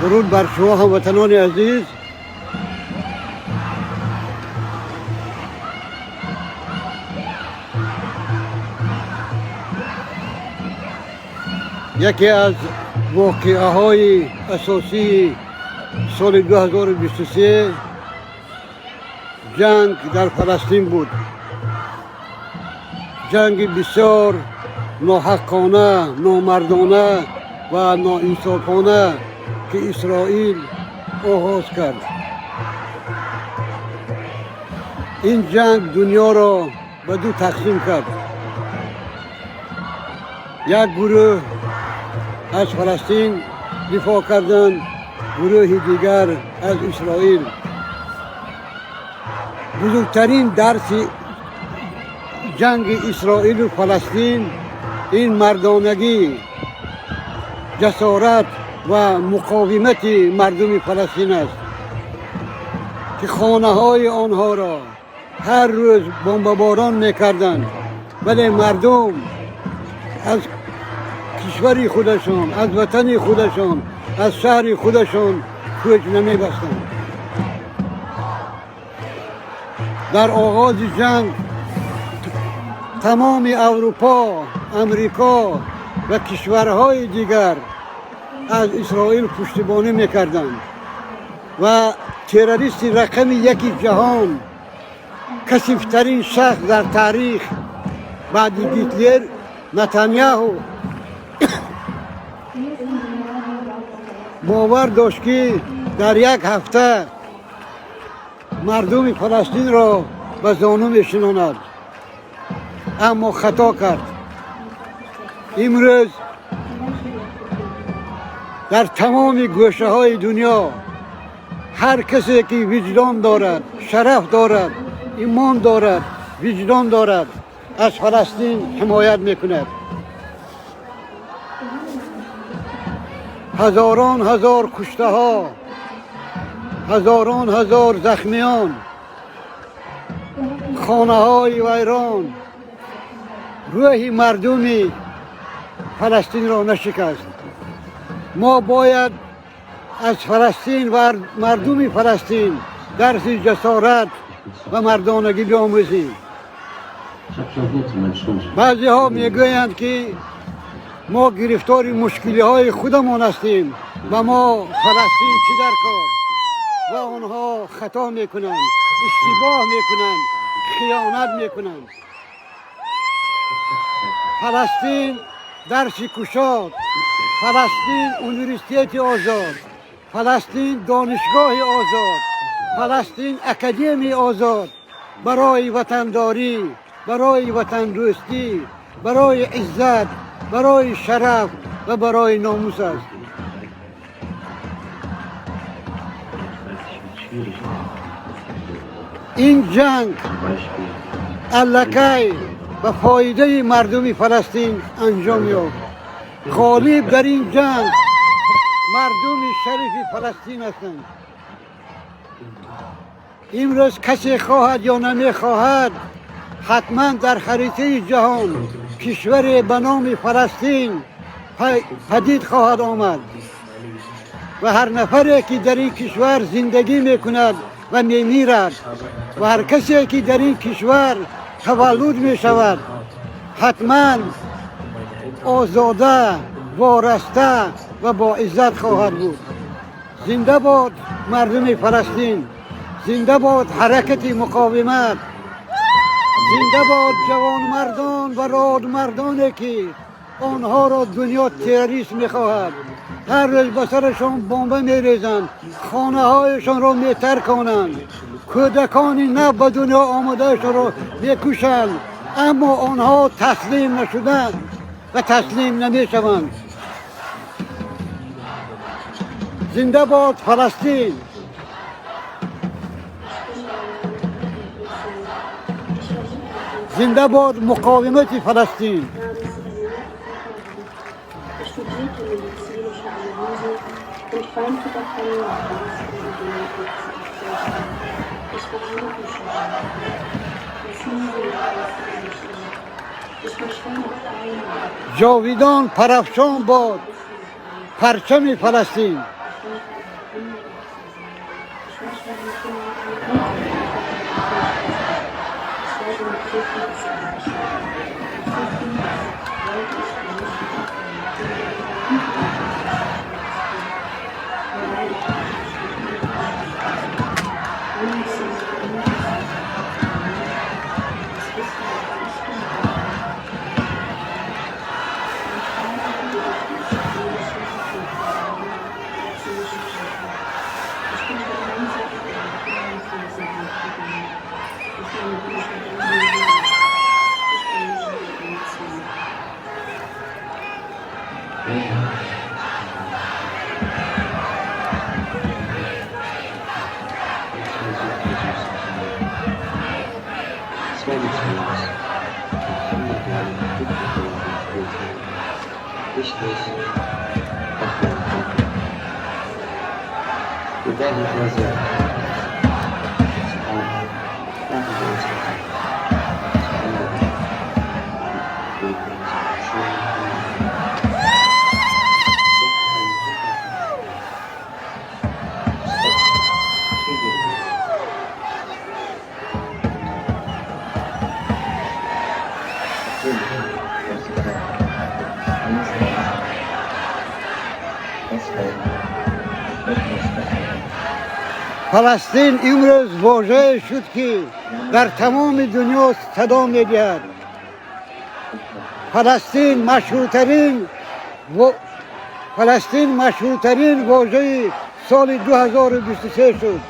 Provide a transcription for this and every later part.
Дуруд бар шумо, ҳамватанони азиз. Яке аз воқеаҳои асосии соли 2023 ҷанг дар Фаластин буд. Ҷанги бисёр ноҳаққона, номардона ва ноинсофона, ки Исроил оғоз кард. Ин ҷанг дунёро ба ду тақсим кард. Як гурӯҳ аз Фаластин дифоъ карданд, гурӯҳи дигар аз Исроил. Бузургтарин дарси ҷанги Исроилу Фаластин ин мардонагӣ, ҷасорат ва муқовимати мардуми Фаластин аст, ки хонаҳои онҳоро ҳар рӯз бомбаборон мекарданд, вале мардум аз кишвари худашон, аз ватани худашон, аз шаҳри худашон кӯч намебастанд. Дар оғози ҷанг тамоми Аврупо, Амрико ва кишварҳои дигар аз Исроил пуштибонӣ мекарданд ва террористи рақами яки ҷаҳон, касифтарин шахс дар таърих баъди Гитлер, Натаняҳу бовар дошт, ки дар як ҳафта мардуми Фаластинро ба зону мешинонад, аммо хато кард. Имрӯз дар тамоми гӯшаҳои дунё ҳар касе ки виҷдон дорад, шараф дорад, имон дорад, виҷдон дорад, аз Фаластин ҳимоят мекунад. Ҳазорон ҳазор куштаҳо, ҳазорон ҳазор захмиён, хонаҳои вайрон рӯҳи мардуми Фаластинро нашикаст. Мо бояд аз Фаластин ва мардуми Фаластин дарси ҷасорат ва мардонагӣ биомӯзем. Баъзеҳо мегӯянд, ки мо гирифтори мушкилиҳои худамон ҳастем ва мо Фаластин чӣ дар кор? Ва онҳо хато мекунанд, иштибоҳ мекунанд, хиёнат мекунанд. Фаластин дарси кушод, Фаластин университети озод, Фаластин донишгоҳи озод, Фаластин академияи озод барои ватандорӣ, барои ватандӯстӣ, барои иззат, барои шараф ва барои номус аст. Ин ҷанг аллакай ба фоидаи мардуми Фаластин анҷом ёфт. Ғолиб дар ин ҷанг мардуми шарифи Фаластин ҳастанд. Имрӯз касе хоҳад ё намехоҳад, ҳатман дар харитаи ҷаҳон кишваре ба номи Фаластин падид хоҳад омад ва ҳар нафаре ки дар ин кишвар зиндагӣ мекунад ва мемирад ва ҳар касе ки дар ин кишвар таваллуд мешавад, ҳатман озода, вораста ва боиззат хоҳад буд. Зинда бод мардуми Фаластин, зинда бод ҳаракати муқовимат, зинда бод ҷавонмардон ва родмардоне, ки онҳоро дунё террорист мехоҳад. Ҳар рӯз ба сарашон бомба мерезанд, хонаҳояшонро метарконанд, кӯдакони нав ба дунё омодаашонро мекушанд, аммо онҳо таслим нашуданд ва таслим намешаванд. Зинда бод Фаластин! Зинда бод муқовимати Фаластин! Er studierte medizinische Analyse und träumte davon, mit Ideen zu. Ich war eine Buschenschule. Das Ich war schwanger einmal. Ҷовидон парафшон бод парчами Фаластин! Фаластин имрӯз вожае шуд, ки дар тамоми дунё садо медиҳад. Фаластин машҳуртарин вожаи соли 2023 шуд.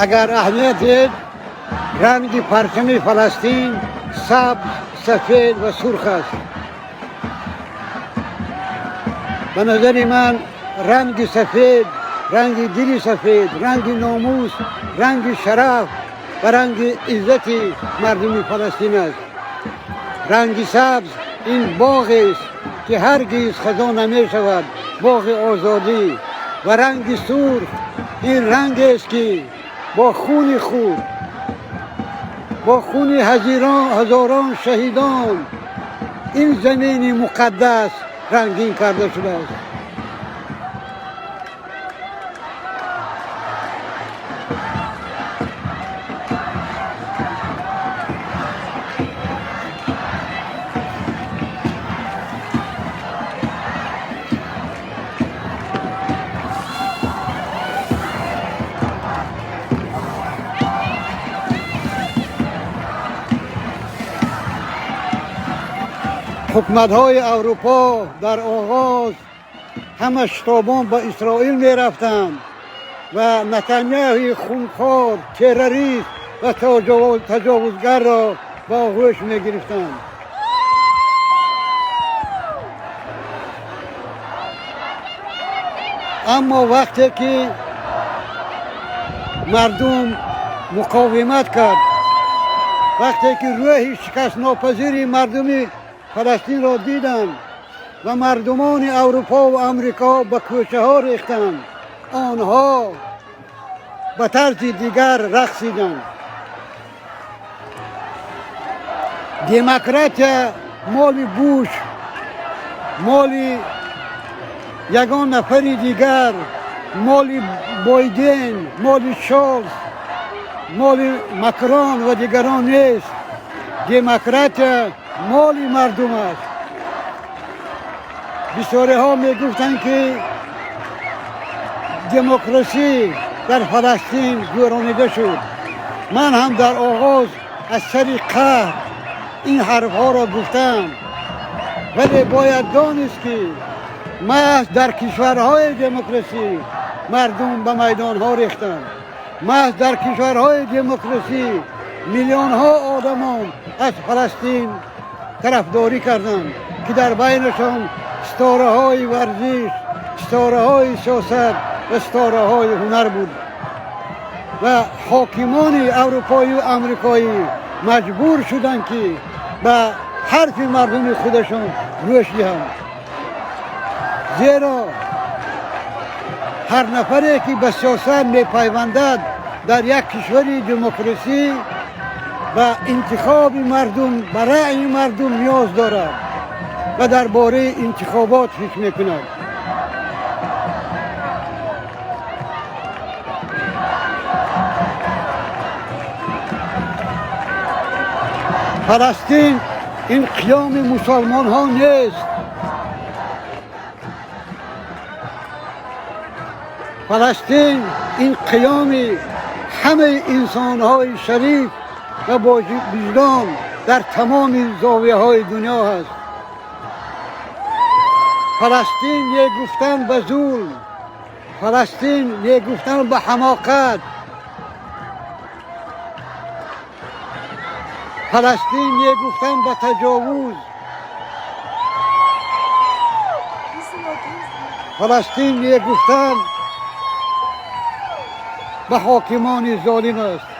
Агар аҳамият диҳед, ранги парчами Фаластин сабз, сафед ва сурх аст. Ба назари ман, ранги сафед ранги дили сафед, ранги номус, ранги шараф ва ранги иззати мардуми Фаластин аст. Ранги сабз ин боғест, ки ҳаргиз хазон намешавад, боғи озодӣ, ва ранги сурх ин рангест, ки бо хуни худ, бо хуни ҳазорон шаҳидон ин замини муқаддас рангин карда шудааст. Ҳукуматҳои Аврупо дар оғоз ҳама шитобон ба Исроил мерафтанд ва Нетаняҳуи хунхор, террорист ва таҷовузгарро ба оғӯш мегирифтанд. Аммо вақте ки мардум муқовимат кард, вақте ки рӯҳи шикастнопазири мардуми Фаластинро диданд ва мардумони Аврупо ва Амрико ба кӯчаҳо рехтанд, онҳо ба тарзи дигар рақсиданд. Демократия моли Буш, моли ягон нафари дигар, моли Байден, моли Шолц, моли Макрон ва дигарон нест. Демократия моли мардум аст. Бисёриҳо мегуфтанд, ки демокрасӣ дар Фаластин гӯронида шуд. Ман ҳам дар оғоз аз сари қаҳр ин ҳарфҳоро гуфтам, вале бояд донист, ки маҳз дар кишварҳои демокрасӣ мардум ба майдонҳо рехтанд, маҳз дар кишварҳои демокрасӣ миллионҳо одамон аз Фаластин тарафдорӣ карданд, ки дар байнашон ситораҳои варзиш, ситораҳои сиёсат ва ситораҳои ҳунар буд. Ва ҳокимони аврупоию амрикоӣ маҷбур шуданд, ки ба ҳарфи мардуми худашон гӯш диҳанд, зеро ҳар нафаре, ки ба сиёсат мепайвандад дар як кишвари демокрасӣ, Ба интихоби мардум, ба раъи мардум ниёз дорад ва дар бораи интихобот фикр мекунад. Фаластин ин қиёми мусалмонҳо нест. Фаластин ин қиёми ҳамаи инсонҳои шариф ва бовиҷдон дар тамоми зовияҳои дунё ҳаст. Фаластин не гуфтан ба зулм, Фаластин не гуфтан ба ҳамоқат, Фаластин не гуфтан ба таҷовуз, Фаластин не гуфтан ба ҳокимони золим аст.